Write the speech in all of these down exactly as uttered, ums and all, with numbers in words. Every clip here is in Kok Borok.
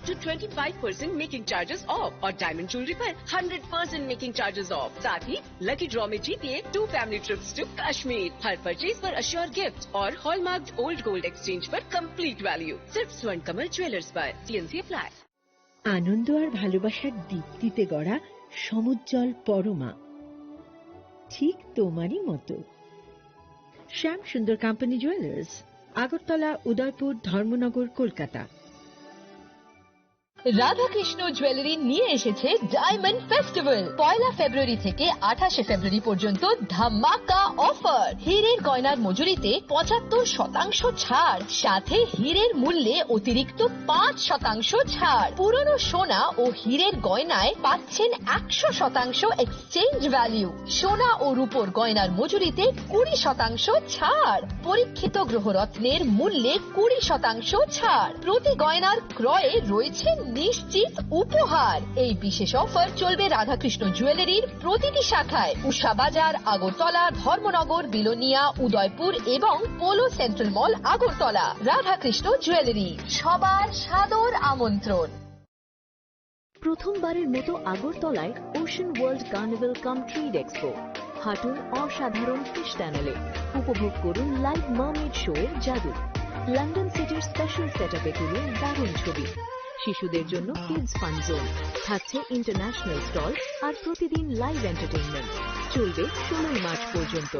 to twenty five percent making charges off और diamond jewelry पर hundred percent making charges off। साथ ही lucky draw में जीतिए two family trips to Kashmir. हर परचेज पर अश्योर गिफ्ट और हॉलमार्क्ड ओल्ड गोल्ड एक्सचेंज पर कंप्लीट वैल्यू। सिर्फ स्वर्ण कमल ज्वेलर्स पर। TNC apply. আনন্দ আর ভালোবাসার দীপ্তিতে গড়া সমুজ্জ্বল পরমা, ঠিক তোমারই মতো। শ্যাম সুন্দর কোম্পানি জুয়েলার্স, আগরতলা, উদয়পুর, ধর্মনগর, কলকাতা। রাধাকৃষ্ণ জুয়েলারি নিয়ে এসেছে ডায়মন্ড ফেস্টিভ্যাল। পয়লা ফেব্রুয়ারি থেকে আঠাশে ফেব্রুয়ারি পর্যন্ত ধামাকা অফার। হীরের গয়নার মজুরিতে পঁচাত্তর শতাংশ ছাড়, সাথে হীরের মূল্যে অতিরিক্ত পাঁচ শতাংশ ছাড়। পুরনো সোনা ও হীরের গয়নায় পাচ্ছেন একশো শতাংশ এক্সচেঞ্জ ভ্যালু। সোনা ও রূপোর গয়নার মজুরিতে কুড়ি শতাংশ ছাড়। পরীক্ষিত গ্রহরত্নের মূল্যে কুড়ি শতাংশ ছাড়। প্রতি গয়নার ক্রয়ে রয়েছে নিশ্চিত উপহার। এই বিশেষ অফার চলবে রাধাকৃষ্ণ জুয়েলারির প্রতিটি শাখায়, উষা বাজার, আগরতলা, ধর্মনগর, বিলোনিয়া, উদয়পুর এবং পোলো সেন্ট্রাল মল, আগরতলা। রাধাকৃষ্ণ জুয়েলারি, সবার সাদর আমন্ত্রণ। প্রথমবারের মতো আগরতলায় ওশান ওয়ার্ল্ড কার্নিভাল কাম ট্রেড এক্সপো। হাঁটুন অসাধারণ ফিশ টানেলে, উপভোগ করুন লাইভ মার্মেড শো এর জাদু। লন্ডন সিটির স্পেশাল সেটআপে তুলুন দারুণ ছবি। শিশুদের জন্য কিডস ফান জোন, থাকছে ইন্টারন্যাশনাল স্টল আর প্রতিদিন লাইভ এন্টারটেইনমেন্ট। চলবে ষোলোই মার্চ পর্যন্ত।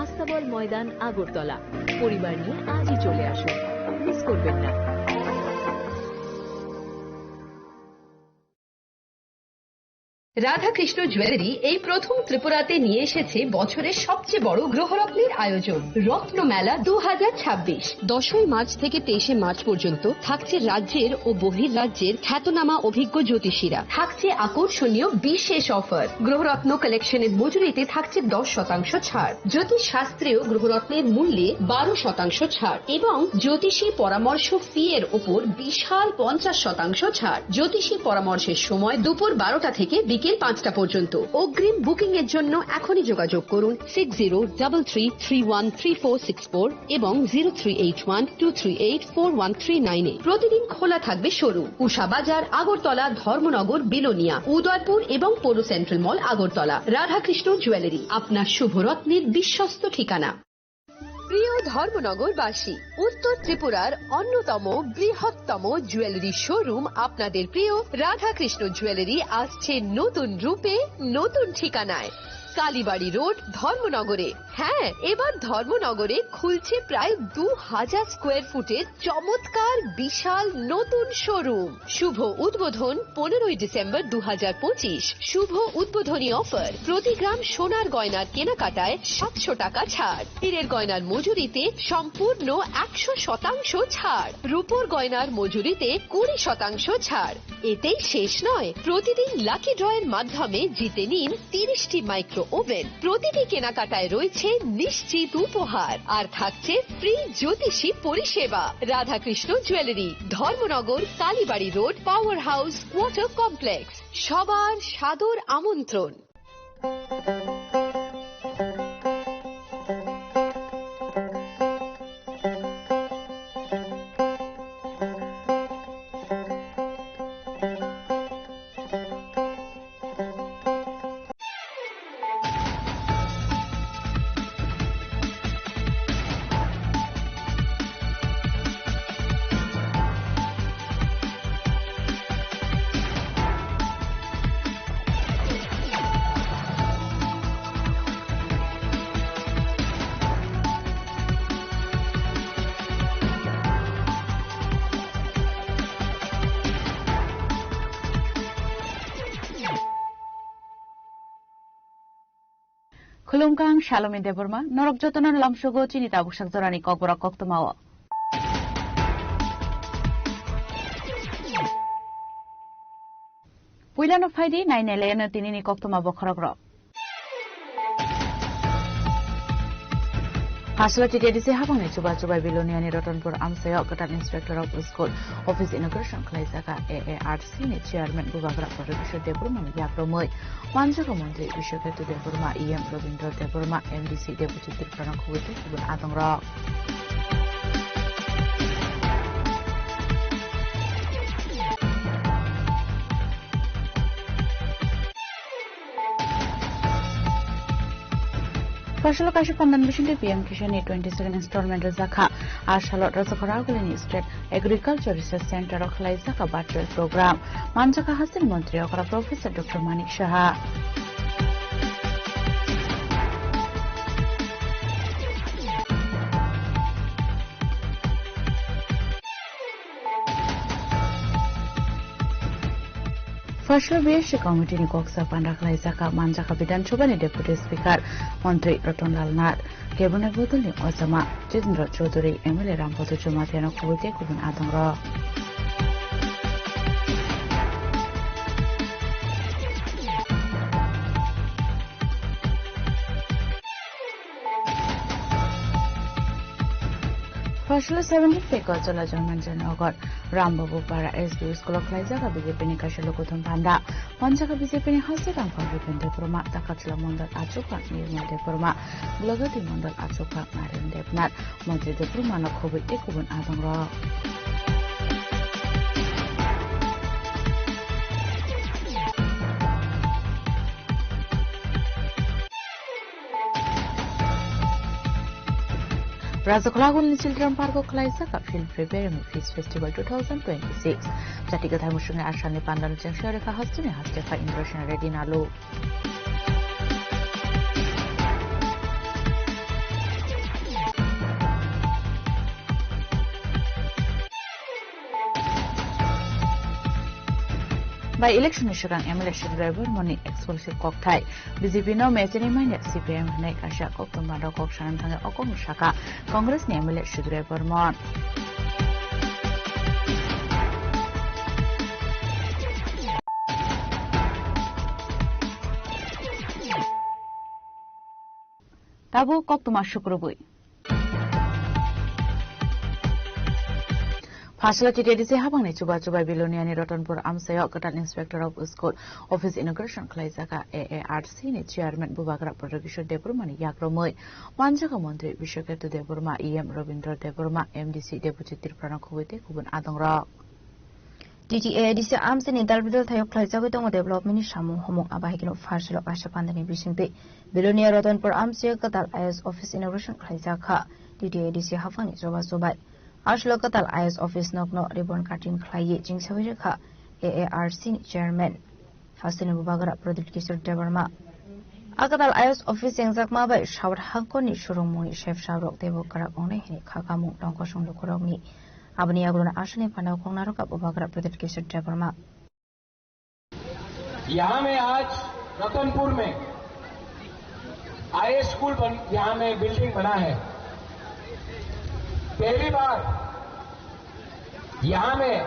আস্তাবল ময়দান, আগরতলা। পরিবার নিয়ে আজই চলে আসুন, মিস করবেন না। রাধাকৃষ্ণ জুয়েলারি এই প্রথম ত্রিপুরাতে নিয়ে এসেছে বছরের সবচেয়ে বড় গ্রহরত্নের আয়োজন, রত্নমেলা দু হাজার ছাব্বিশ। দশই মার্চ থেকে তেইশে মার্চ পর্যন্ত থাকছে রাজ্যের ও বহির্রাজ্যের খ্যাতনামা অভিজ্ঞ জ্যোতিষীরা। থাকছে আকর্ষণীয় বিশেষ অফার। গ্রহরত্ন কালেকশনের মজুরিতে থাকছে দশ শতাংশ ছাড়। জ্যোতিষ শাস্ত্রেও গ্রহরত্নের মূল্যে বারো শতাংশ ছাড় এবং জ্যোতিষী পরামর্শ ফি এর ওপর বিশাল পঞ্চাশ শতাংশ ছাড়। জ্যোতিষী পরামর্শের সময় দুপুর বারোটা থেকে বিকেল পাঁচটা পর্যন্ত। অগ্রিম বুকিং এর জন্য এখনই যোগাযোগ করুন six zero double three three one three four six four এবং zero three eight one two three eight four one three nine এ। প্রতিদিন খোলা থাকবে শোরুম। উষা বাজার, আগরতলা, ধর্মনগর, বিলোনিয়া, উদয়পুর এবং পৌর সেন্ট্রাল মল, আগরতলা। রাধাকৃষ্ণ জুয়েলারি, আপনার শুভ রত্নের বিশ্বস্ত ঠিকানা। প্রিয় ধর্মনগরবাসী, উত্তর ত্রিপুরার অন্যতম বৃহত্তম জুয়েলারি শোরুম আপনাদের প্রিয় রাধাকৃষ্ণ জুয়েলারি আসছে নতুন রূপে, নতুন ঠিকানায়। কালীবাড়ি রোড, ধর্মনগরে। হ্যাঁ, এবার ধর্মনগরে খুলছে প্রায় দু হাজার স্কোয়ার ফুটের চমৎকার বিশাল নতুন শোরুম। শুভ উদ্বোধন পনেরোই ডিসেম্বর দু হাজার পঁচিশ। শুভ উদ্বোধনী অফার, প্রতি গ্রাম সোনার গয়নার কেনাকাটায় সাতশো টাকা ছাড়, হীরের গয়নার মজুরিতে সম্পূর্ণ একশো শতাংশ ছাড়, রূপোর গয়নার মজুরিতে কুড়ি শতাংশ ছাড়। এতেই শেষ নয়, প্রতিদিন লাকি ড্রয়ের মাধ্যমে জিতে নিন তিরিশটি মাইক্রো ওভেন। প্রতিটি কেনাকাটায় রয়েছে নিশ্চিত উপহার, আর থাকছে ফ্রি জ্যোতিষী পরিষেবা। Radhakrishna jewellery, Dharmanagar, Kalibari road, power house, water complex. সবার সাদর আমন্ত্রণ। Khulumkha, ang Salomi Debbarma, norok jotono lamsogo chini tabuk sak jorani kokborok koktwmao. Puilano phaidi, nainai laiano tinini koktwma bokhorokrok. Hasla T T D C habangni chuba chubai Biloniani Rotonpur amchaio kwtal Inspector of School Office inauguration khlaijak. A A R C ni chairman Bubagra Paribiswar Debbarmani yakromwi manjak montri Biswaketu Debbarma, E M Rabindra Debbarma, M D C Debojit Tripura khubui tei kubun adongrok. Phasalo kaisa pandan bisingtwi P M Kisan ni twenty second installment rwjakha. A salo Rajakhoragulini State Agriculture Research Center o khwlaijak a virtual program. Manjakha hasteni montri okra Professor Doctor Manik Saha. Phasalo B S C committee ni koksa panda khwlaijak a manjakha Bidhan Sabha ni Deputy Speaker Montri Ratan Lal Nath, Cabinet bodol ni ojama Jitendra Chaudhary, M L A Rambadhu Jamatia no khobwi tei kubun adong rok. Phasalo seventeen February Chola Janmanjan Nagar Ram Babu Para S B U School o khwlaijak a B J P ni kaisa lukuthum panda. Manjakha B J P ni hasteni Rangpal Bipen Debbarma, Takatla Mondol Achukha Nirmal Debbarma, Gulagati Mondol Achukha Naren Debnath, Montri Debbarma no khobwi tei kubun adong rok. Rajakhoragulni Children Park o khwlaijak a Film Premiere and Film Festival two thousand twenty-six. Chati kwthar musukni asalni pandano chengsa rekha hasteni haste kha Indrasen Reddy Nalu. Bai election ni swkang M L A Sudrai Bormoni expulsion kokthai. B J P no mechani manya C P I M hinwi kaisa koktwma rok kok sanani thangwi o kokno saka Congress ni M L A Sudrai Bormon. Tabuk koktwma sukrubwi. Phasalo T T A D C habangni chuba chubai Biloniani Ratanpur amchaio kwtal Inspector of School Office inauguration khwlaijakha A A R C ni Chairman Bubagra Pradyot Kishore Debbarmani yakromwi. Manjakha Montri Biswakarta Debbarma, E M Rabindra Debbarma, M D C Deputy Tripura no khobwi tei kubun adongrok. T T A D C amchaini dal bidal thaio khlaijagwi tongo development ni samung humung, abo hai kheno phasalo kaisa pandani bisingtwi Bilonia Ratanpur amchaio kwtal I A S office inauguration khlaijakha. T T A D C haphangni chuba chubai aswlo kwtal I A S office nokno ribbon cutting khlaiwi chingsawi rwkha A A R C ni chairman. Hasteni Bubagra Pradyot Kishore Debbarma. A kwtal I A S office chengjakma bai South hangkorni surungmungni sep sabrok teibo kwrak wngnai hwnwi kha kamung tongkosong lukurokni. Aboni yagulono aswkni phanao kok narwkha Bubagra Pradyot Kishore Debbarma. यहाँ में आज रतनपुर में IAS school बन, यहाँ में बिल्डिंग बना है। पहली बार यहाँ में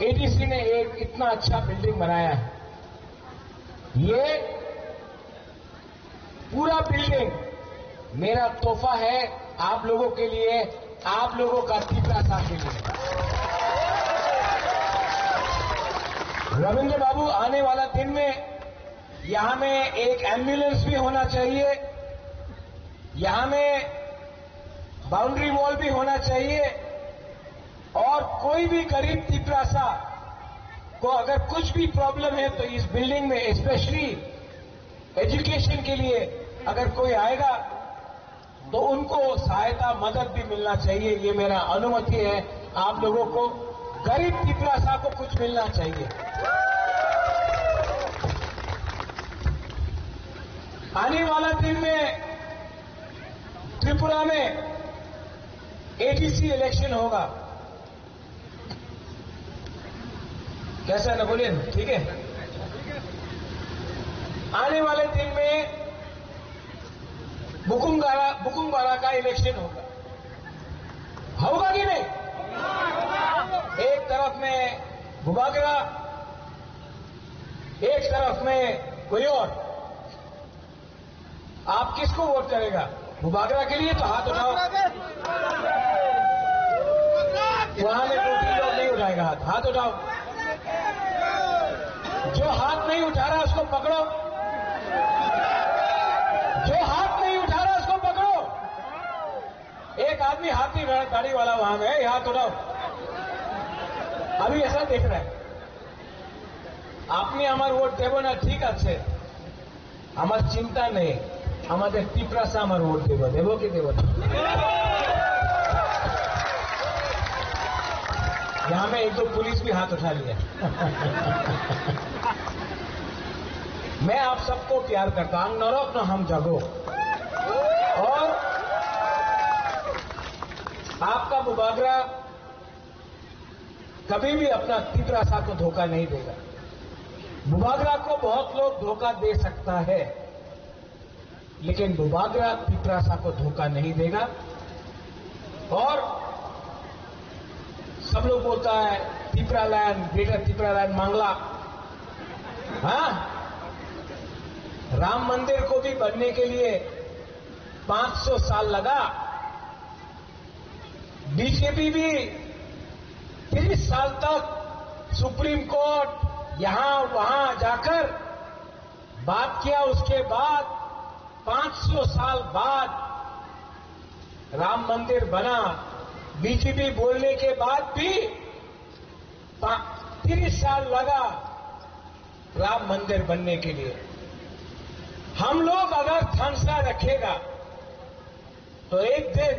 एडीसी ने एक इतना अच्छा बिल्डिंग बनाया है। ये पूरा बिल्डिंग मेरा तोहफा है आप लोगों के लिए, आप लोगों का तीव्रता के लिए। रविंद्र बाबू, आने वाला दिन में यहाँ में एक एम्बुलेंस भी होना चाहिए, यहाँ में बाउंड्री वॉल भी होना चाहिए, और कोई भी गरीब तिपरासा को अगर कुछ भी प्रॉब्लम है तो इस बिल्डिंग में, स्पेशली एजुकेशन के लिए अगर कोई आएगा तो उनको सहायता मदद भी मिलना चाहिए। ये मेरा अनुमति है आप लोगों को, गरीब तिपरासा को कुछ मिलना चाहिए। आने वाला दिन में त्रिपुरा में एडीसी इलेक्शन होगा। कैसा है ना, बोलिए ना, ठीक है। आने वाले दिन में बुकुंगारा, बुकुंगारा का इलेक्शन होगा, होगा कि नहीं? एक तरफ में बुबागरा, एक तरफ में कोई और। आप किसको वोट करेगा? बुबागरा के लिए तो हाथ उठाओ। वहां में दो तीन लोग नहीं उठाएगा हाथ, हाथ उठाओ। जो हाथ नहीं उठा रहा उसको पकड़ो, जो हाथ नहीं उठा रहा उसको पकड़ो। एक आदमी हाथ नहीं उठा रहा, दाढ़ी वाला वहां में है, हाथ उठाओ। अभी ऐसा देख रहा है। আপনি আমার ভোট দেব না, ঠিক আছে, আমার চিন্তা নেই, আমাদের তিপ্রাসা আমার ভোট দেবো, দেবো কি দেবো না? यहाँ में एक दो पुलिस भी हाथ उठा लिया। मैं आप सबको प्यार करता हूं, नरक न हम जगो। और आपका बुबागरा कभी भी अपना तिपरासा को धोखा नहीं देगा। बुबागरा को बहुत लोग धोखा दे सकता है, लेकिन बुबागरा तिपरासा को धोखा नहीं देगा। और सब लोग बोलता है तिपरालैंड, ग्रेटर तिपरालैंड मांगला। हाँ, राम मंदिर को भी बनने के लिए पाँच सौ साल लगा। बीजेपी भी तीस साल तक सुप्रीम कोर्ट यहां वहां जाकर बात किया। उसके बाद पाँच सौ साल बाद राम मंदिर बना। बीजेपी बोलने के बाद भी पा-, तीस साल लगा राम मंदिर बनने के लिए। हम लोग अगर थानसा रखेगा तो एक दिन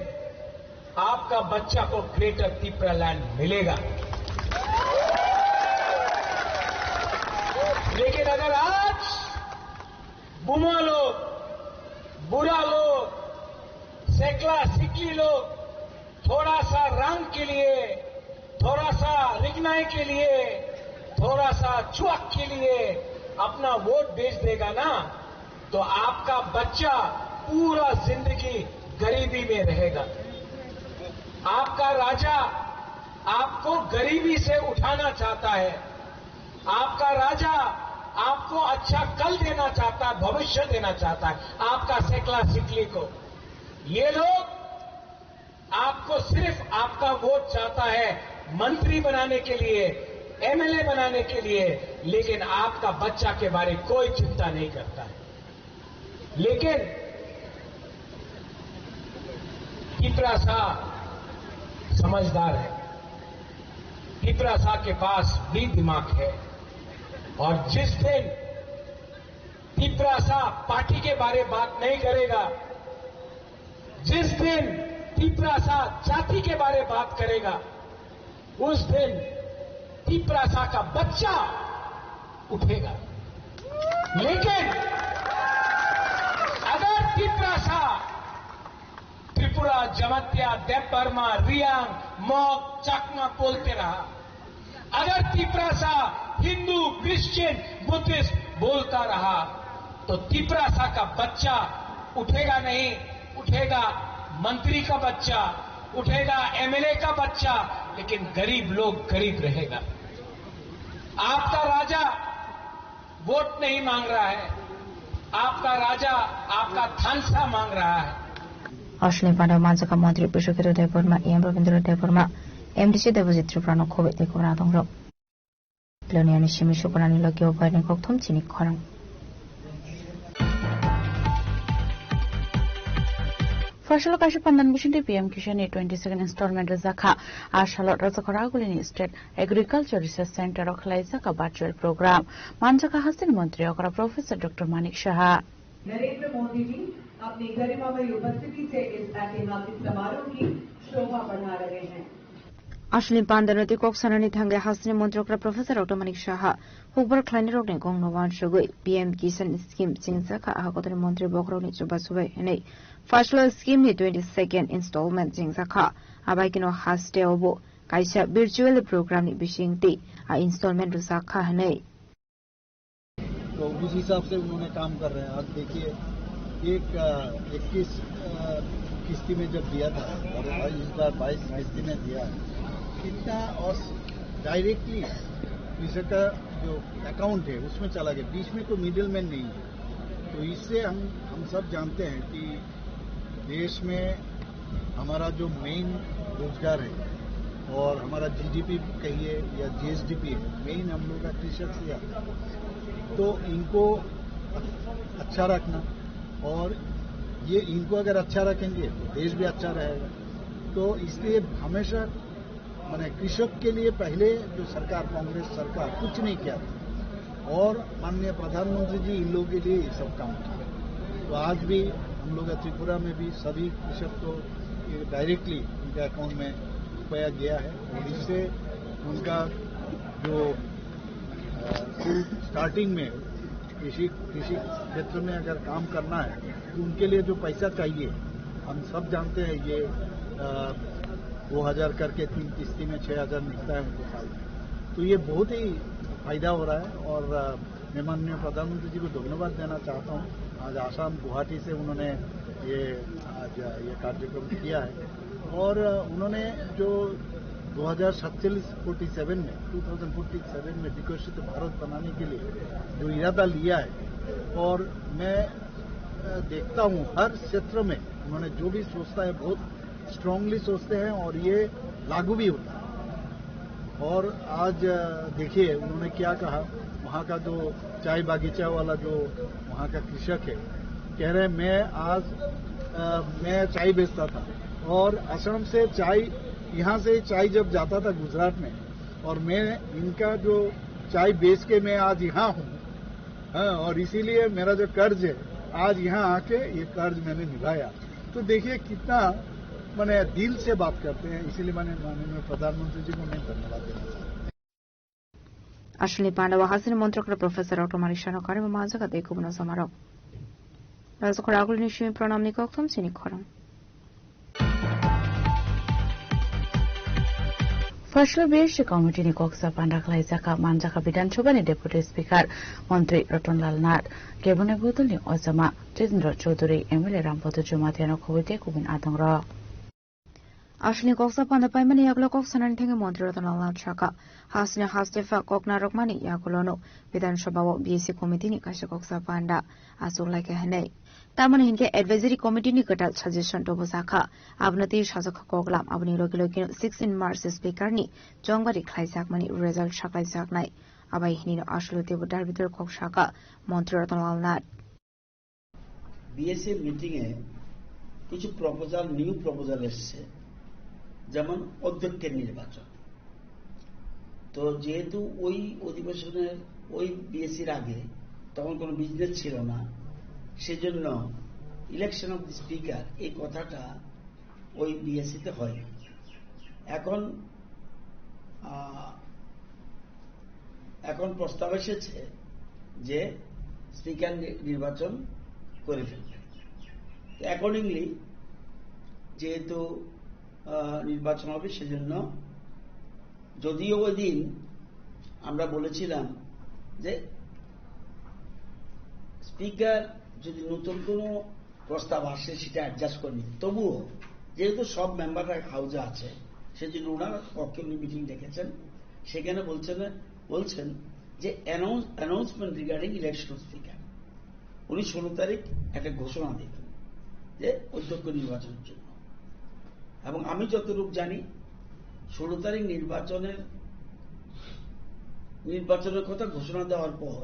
आपका बच्चा को ग्रेटर तिपरालैंड मिलेगा। लेकिन अगर आज बुमा लोग, बुरा लोग, सेकला सिकली लोग थोड़ा सा रंग के लिए, थोड़ा सा रिगनाई के लिए, थोड़ा सा चुअक के लिए अपना वोट बेच देगा ना, तो आपका बच्चा पूरा जिंदगी गरीबी में रहेगा। आपका राजा आपको गरीबी से उठाना चाहता है। आपका राजा आपको अच्छा कल देना चाहता है, भविष्य देना चाहता है। आपका सेकला सिकली को, ये लोग आपको सिर्फ आपका वोट चाहता है मंत्री बनाने के लिए, एमएलए बनाने के लिए, लेकिन आपका बच्चा के बारे कोई चिंता नहीं करता है। लेकिन तिपरासा समझदार है, तिपरासा के पास भी दिमाग है। और जिस दिन तिपरासा पार्टी के बारे बात नहीं करेगा, जिस दिन तिपरासा जाति के बारे बात करेगा, उस दिन तिपरासा का बच्चा उठेगा। लेकिन अगर तिपरासा त्रिपुरा, जमातिया, देबबर्मा, रियांग, मग, चकमा बोलते रहा, अगर तिपरासा हिंदू, क्रिश्चियन, बुद्धिस्ट बोलता रहा, तो तिपरासा का बच्चा उठेगा नहीं, उठेगा मंत्री का बच्चा, उठेगा एमएलए का बच्चा, लेकिन गरीब लोग गरीब रहेगा। आपका राजा वोट नहीं मांग रहा है, आपका राजा आपका थानसा मांग रहा है। Aswlni panda manjakha Montri Pushpendra Debbarma, E M Rabindra Debbarma, M D C Debojit Tripura no khobwi tei khobra adongrok. Loniani simi sukunani logi o baini kokthom chini khorang. Phaisalo kaisa pandan bisingtwi P M Kisan ni twenty second installment rwjakha. A salo Rajakhor Agulini State Agriculture Research Center o khwlaijak a virtual program. Manjakha hasteni montri okra Professor Doctor Manik Saha. Narendra मोदी जी अपनी गरिमामय उपस्थिति से इस ऐतिहासिक समारोह की शोभा बढ़ा रहे हैं। Aswlni panda no tei kok sanani thangwi hasteni montri okra Professor Doctor Manik Saha hukbar khlainai rokni kok no uansugwi P M Kisan scheme chengjakha a hakotorni montri bokhorokni chubachu bai hwnwi phaisalo scheme ni twenty second installment chengjakha. Abai kheno haste obo kaisa virtual program ni bisingtwi a installment rwjakha hwnwi. तो उस हिसाब से उन्होंने काम कर रहे हैं। आज देखिए, एक, अ, इक्कीस, अ, किस्ती में जब दिया था और इस बार बाईस किस्ती में दिया है, कितना और डायरेक्टली कृषक का जो अकाउंट है, उसमें चला गया, बीच में कोई मिडिल मैन नहीं है। तो इससे हम, हम सब जानते हैं कि देश में हमारा जो मेन रोजगार है और हमारा जीडीपी कहिए या जीएसडीपी है, मेन हम लोग का कृषक से आता है। तो इनको अच्छा रखना, और ये इनको अगर अच्छा रखेंगे तो देश भी अच्छा रहेगा। तो इसलिए हमेशा, माने, कृषक के लिए पहले जो सरकार, कांग्रेस सरकार कुछ नहीं किया था, और माननीय प्रधानमंत्री जी इन लोगों के लिए ये सब काम किया। तो आज भी हम लोग का त्रिपुरा में भी सभी कृषक को ये डायरेक्टली उनके अकाउंट में रुपया गया है और इससे उनका जो स्टार्टिंग में कृषि कृषि क्षेत्र में अगर काम करना है तो उनके लिए जो पैसा चाहिए, हम सब जानते हैं ये दो हज़ार करके तीन किस्ती में छः हज़ार मिलता है उनको साल में। तो ये बहुत ही फायदा हो रहा है और मैं माननीय प्रधानमंत्री जी को धन्यवाद देना चाहता हूँ। आज आसाम गुवाहाटी से उन्होंने ये आज ये कार्यक्रम किया है और उन्होंने जो दो हज़ार सैंतालीस सैंतालीस में, दो हज़ार सैंतालीस में विकसित भारत बनाने के लिए जो इरादा लिया है और मैं देखता हूँ हर क्षेत्र में उन्होंने जो भी सोचता है बहुत स्ट्रांगली सोचते हैं और ये लागू भी होता है। और आज देखिए उन्होंने क्या कहा, वहाँ का जो चाय बागीचा वाला जो वहाँ का कृषक है, कह रहे हैं मैं आज मैं चाय बेचता था और असम से चाय, यहाँ से चाय जब जाता था गुजरात में और मैं इनका जो चाय बेच के मैं आज यहाँ हूँ। हाँ, और इसीलिए मेरा जो कर्ज है, आज यहाँ आके ये कर्ज मैंने निभाया। तो देखिए कितना मैंने दिल से बात करते हैं, इसीलिए मैंने माननीय प्रधानमंत्री जी को मैं धन्यवाद देना चाहता हूँ। Aswlni panda o hasini montrok Professor Doctor Manik Saha no karwi manjak tei kubun samarok. Rajakhor agulini simi pranamni kokthum chini khorang. Fashlu B S C committee ni koksa panda khlaijak kha manjak kha Bidhan Sabha ni Deputy Speaker Montri Ratan Lal Nath, Cabinet bodol ni ojama Jitendra Chaudhary, M L A Rampada Jamatia no khobwi tei kubun adong rok. Aswlni koksa panda paimani yagulo kok sanani thangwi Montri Ratan Lal Nath sakha, hasini haste pha kok narwkmani yagulono Bidhan Sabha o B S C committee ni kaisa koksa panda achuk laikha hinwi. Tamoni hinkhe advisory committee ni kwtal suggestion tubujakha. Abono tei sajakha koklam, aboni logi logino sixteen March speaker ni chongbari khlaijakmani result saklaijaknai. Abai hinino aswlo teibo darbidor kok sakha Montri Ratan Lal Nath. BSC meeting এ কিছু proposal, new proposal এসছে, যেমন অধ্যক্ষের নির্বাচন। তো যেহেতু ওই অধিবেশনের, ওই বিএসসির আগে তখন কোনো বিজনেস ছিল না, সেজন্য ইলেকশন অফ দি স্পিকার এই কথাটা ওই বিএসসিতে হয়নি। এখন আহ, এখন প্রস্তাব এসেছে যে স্পিকার নি- নির্বাচন করে ফেলবে। অ্যাকর্ডিংলি যেহেতু আহ, নির্বাচন হবে, সেজন্য যদিও ওই দিন আমরা বলেছিলাম যে স্পিকার যদি নতুন কোনো প্রস্তাব আসে সেটা অ্যাডজাস্ট করে নিতে। তবুও যেহেতু সব মেম্বাররা হাউজে আছে, সেজন্য ওনার পক্ষে উনি মিটিং ডেকেছেন। সেখানে বলছেন, বলছেন যে announce announcement regarding election speaker, উনি ষোলো তারিখ একটা ঘোষণা দেবেন যে অধ্যক্ষ নির্বাচনের জন্য। এবং আমি যতটুকু জানি, ষোলো তারিখ নির্বাচনের নির্বাচনের কথা ঘোষণা দেওয়ার পর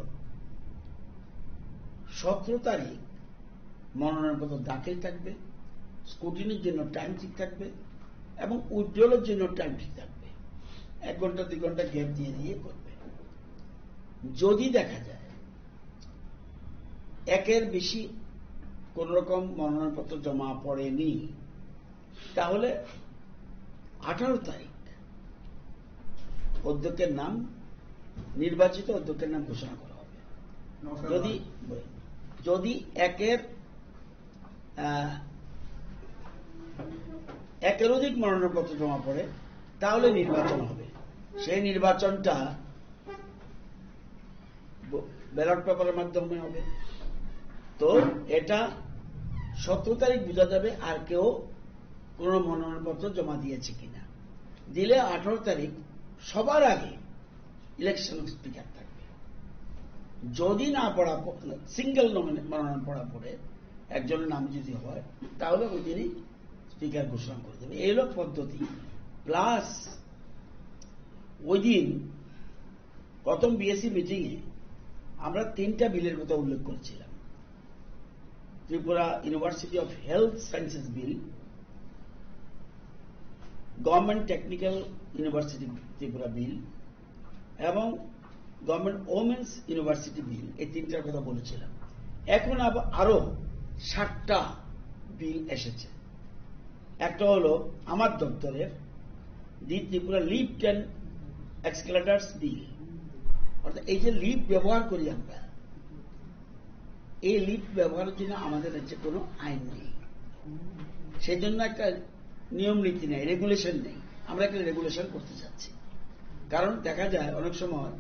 সতেরো তারিখ মনোনয়নপত্র দাখিল থাকবে, স্ক্রুটিনির জন্য টাইম ঠিক থাকবে এবং উইথড্রলের জন্য টাইম ঠিক থাকবে। এক ঘন্টা দুই ঘন্টা গ্যাপ দিয়ে দিয়ে করবে। যদি দেখা যায় একের বেশি কোনো রকম মনোনয়নপত্র জমা পড়েনি, তাহলে আঠারো তারিখ অধ্যক্ষের নাম, নির্বাচিত অধ্যক্ষের নাম ঘোষণা করা হবে। যদি যদি একের আহ, একের অধিক মনোনয়নপত্র জমা পড়ে, তাহলে নির্বাচন হবে। সেই নির্বাচনটা ব্যালট পেপারের মাধ্যমে হবে। তো এটা সতেরো তারিখ বোঝা যাবে আর কেউ কোনো মনোনয়নপত্র জমা দিয়েছে কিনা। দিলে আঠারো তারিখ সবার আগে ইলেকশন স্পিকার থাকবে। যদি না পড়া, সিঙ্গেল মনোনয়ন পড়া পড়ে একজনের নাম যদি হয়, তাহলে ওই দিনই স্পিকার ঘোষণা করে দেবে। এই হলো পদ্ধতি। প্লাস ওই দিন প্রথম বিএসসি মিটিংয়ে আমরা তিনটা বিলের কথা উল্লেখ করেছিলাম: Tripura university of health sciences bill, government technical university Tripura bill এবং গভর্নমেন্ট ওমেন্স ইউনিভার্সিটি বিল, এই তিনটার কথা বলেছিলাম। এখন আবার আরো সাতটা বিল এসেছে। একটা হলো আমার দপ্তরের দি ত্রিপুরা লিফট অ্যান্ড এক্সকেলেটার্স বিল, অর্থাৎ এই যে লিফট ব্যবহার করি আমরা, এই লিফট ব্যবহারের জন্য আমাদের রাজ্যে কোনো আইন নেই, সেই জন্য একটা নিয়ম নীতি নেই, রেগুলেশন নেই। আমরা একটা রেগুলেশন করতে চাচ্ছি, কারণ দেখা যায় অনেক সময়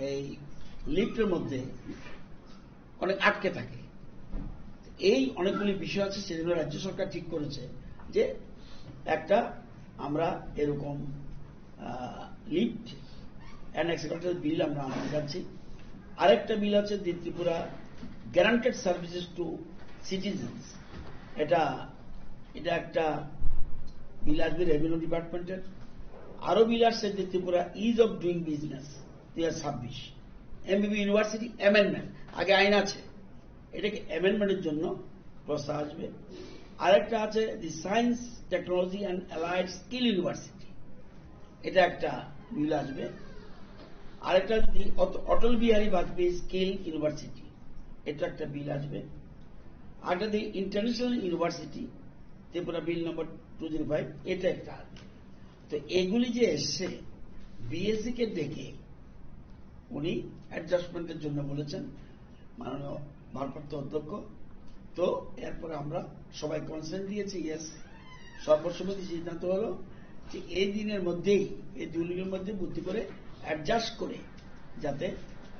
এই লিফটের মধ্যে অনেক আটকে থাকে। এই অনেকগুলি বিষয় আছে, সেজন্য রাজ্য সরকার ঠিক করেছে যে একটা আমরা এরকম লিফট অ্যান্ড এক্সকেলেটর বিল আমরা আনতে যাচ্ছি। আরেকটা বিল আছে, the Tripura guaranteed services to citizens. এটা এটা একটা বিল আসবে রেভিনিউ ডিপার্টমেন্টের। আরো বিল আসছে, the Tripura ease of doing business দুই হাজার ছাব্বিশ, এমবিবি ইউনিভার্সিটি অ্যামেন্ডমেন্ট। আগে আইন আছে, এটাকে অ্যামেন্ডমেন্টের জন্য প্রস্তাব আসবে। আরেকটা আছে the science, technology and allied skill university, এটা একটা বিল আসবে। আরেকটা দি অট-, অটল বিহারী বাজপেয়ী স্কিল ইউনিভার্সিটি, এটা একটা বিল আসবে। আরেকটা the international university, Tripura bill number two zero five, এটা একটা আসবে। তো এগুলি যে এসছে, বিএসসি কে ডেকে উনি অ্যাডজাস্টমেন্টের জন্য বলেছেন মাননীয় ভারপ্রাপ্ত অধ্যক্ষ। তো এরপরে আমরা সবাই কনসেন্ট দিয়েছি, ইয়েস। সর্বসম্মতি সিদ্ধান্ত হলো যে এই দিনের মধ্যেই, এই দুই দিনের মধ্যে বুদ্ধি করে অ্যাডজাস্ট করে যাতে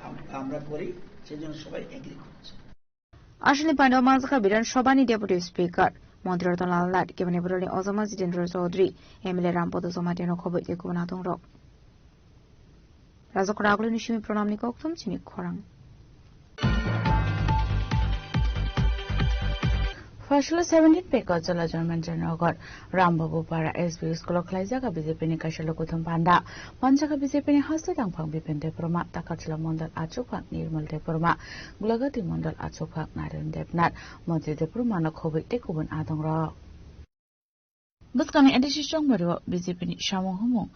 আম-, আমরা করি, সেই জন্য সবাই এগ্রি করছে। Aswkni panda o manjakha Bidhan Sabhani Deputy Speaker, Montri Ratan Lal Nath, keboni borokni Ojama Jitendra Chaudhary, M L A Rampada Jamatia no khoboi tei kubun adongrok. Rajakra agulini simi pranamni kokthum chini khorang. Phaisalo seventeen Pekot Jala Janmanjal Nagar, Rambabu Para S B school o khlaijak B J P ni kaisa lukuthum panda. Manjak B J P ni haste tangphang Bipin Debbarma, Takarjala Mondol achukphang Nirmal Debbarma, Gulagati Mondol achukphang Narayan Debnath, Montri Debbarma no khoboi tei kubun adongrok. Bwskangni A D C chongmari o B J P ni samung humung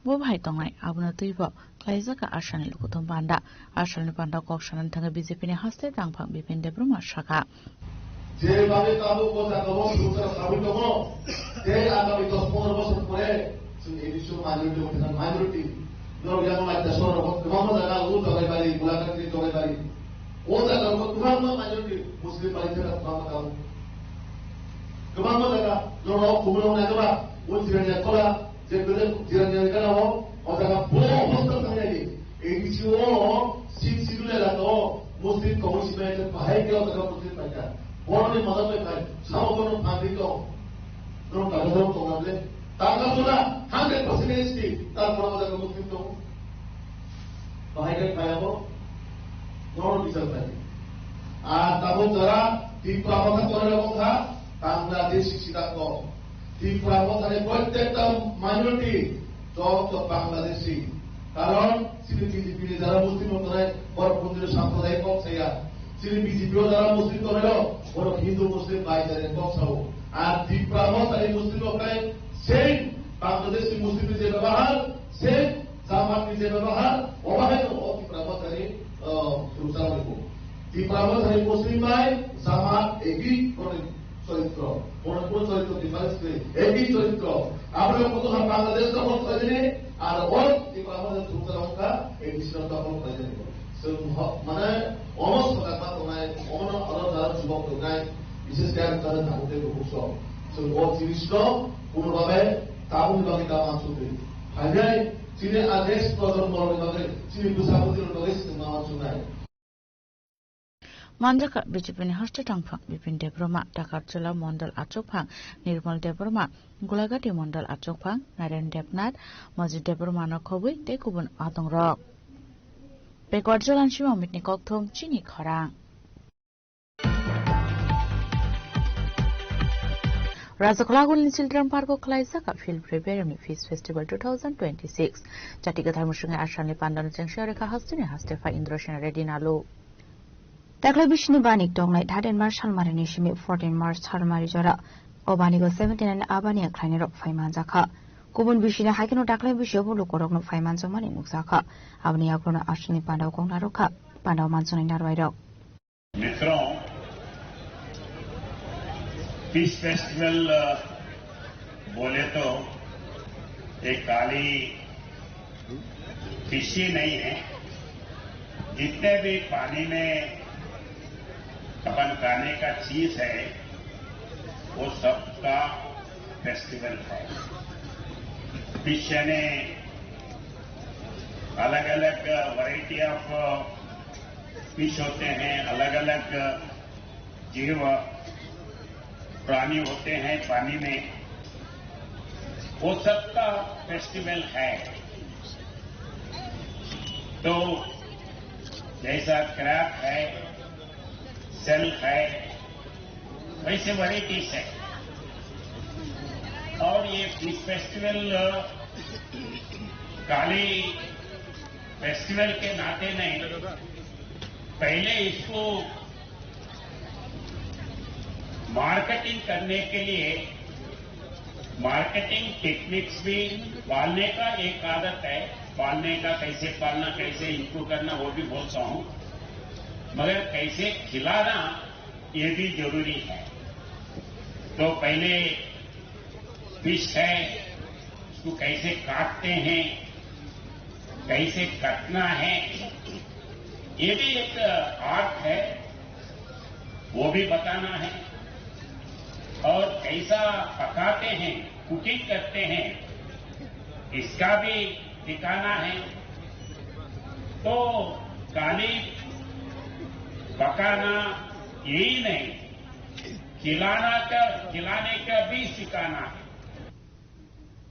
bo bahai tongnai, abono twibo khlaijak aswkni lukuthum panda. Aswkni panda kok sanani thangwi B J P ni haste tangphang Bipin Debbarma sakha. Jebhabe tabuk o jaga o sorkar sabai tongo, tei agami dos pondro bosor pore chwng A D C o minority wngkha, minority. Norok yang lai da sorok kwbangma jaga o Jolaibari, Gulagati, Jolaibari. O jaga o kwbangma minority Muslim bai thera kwbangma tabuk. Kwbangma jaga norok kubun rok nai kwbang o Jirania Tola, je kwrwi Jirania gana o, o jaga bo obostha thangya di. A D C o sixth schedule elaka o Muslim tongo, simi hai khe bahai khe o jaga Muslim paikha. Borokni moda bai phai, samo bono phandri tong. Norok kaisa borok tong na ble. Takarjala hundred percent S T, tar bono o jaga Muslim tongo. Bahai khe phai abo. Norok bichar khai. Ar tabuk jora Tipra Motha tongnai rok wngkha Bangladeshi sidango. Tipra Mothani prottekta minority joto Bangladeshi. Karon chini B J P ni jara Muslim rok tongnai borok bundino sampradayik kok saya. Chini B J P o jara Muslim tongnai rok borok Hindu Muslim bhaichara kok sao. Ar Tipra Mothani Muslim rok khai same Bangladeshi Muslim ni je bebahar, same Jamat ni je bebahar, obo hai no o Tipra Mothani, ah, Suruksa Maliku. Tipra Mothani Muslim bai Jamat egi kono choritro, kono kono choritro difference nei, egi choritro. Aboni koto ha Bangladesh dokhol khlaijani, ar o Tipra Mothani Suruksa wngkha A D C dokhol khlaijani. Chwng ho-, mane omo swkang ma tongnai, omono aro jara jubok tongnai, bishes khe ang jara tabuk tei bukhuk sok. Chwng o jinisno kono babe tabukni bagwi ta mansukdi. Phainai chini a next projonmorokni bagwi, chini bwsa bwtwirokni bagwi chwng ma mansuknai. Manjakha B J P ni haste tangphang Bipin Debbarma, Takarjala Mondol achukphang Nirmal Debbarma, Gulagati Mondol achukphang Narayan Debnath, Majid Debbarma no khoboi tei kubun adongrok. Pekot Jalan Sima Mitni kokthum chini khorang. Rajakhla Agulni Children Park o khlaijak Field Prepare Fish Festival two thousand twenty-six. Chati kwthar mwswngwi Asamni pandano chengsi orikha hasteni haste phai Indra Sena Reddy Nalu. Taklai bisini banik tongnai thirteen March salmarini simi fourteen March salmari jora. O banigo seventy-nine abani khlainai rok phai manjakha. Kubun bisini haikheno taklai bisio bo lukorokno phai manjakmani nukjakha. Aboni yagulono Asamni pandao kok narwkha, pandao manjaknai narwai rok. Mikrong fish festival, uh, बोले तो एक खाली फिश ही नहीं है, जितने भी पानी में अपन खाने का चीज है, वो सबका फेस्टिवल है। फिश यानी अलग-अलग वैरायटी ऑफ फिश होते हैं, अलग-अलग जीव प्राणी होते हैं पानी में, वो सबका फेस्टिवल है। तो जैसा क्रैब है, सेल है, वैसे वैराइटीज है। और ये फिश फेस्टिवल खाली फेस्टिवल के नाते नहीं, पहले इसको मार्केटिंग करने के लिए मार्केटिंग टेक्निक्स भी, पालने का एक आदत है, पालने का कैसे पालना, कैसे इनको करना, वो भी बोलता हूँ, मगर कैसे खिलाना, ये भी जरूरी है। तो पहले फिश है, उसको कैसे काटते हैं, कैसे कटना है, ये भी एक आर्ट है, वो भी बताना है। और कैसा पकाते हैं, कुकिंग करते हैं, इसका भी दिखाना है। तो खाली पकाना यही नहीं, खिलाना का, खिलाने का भी सिखाना है।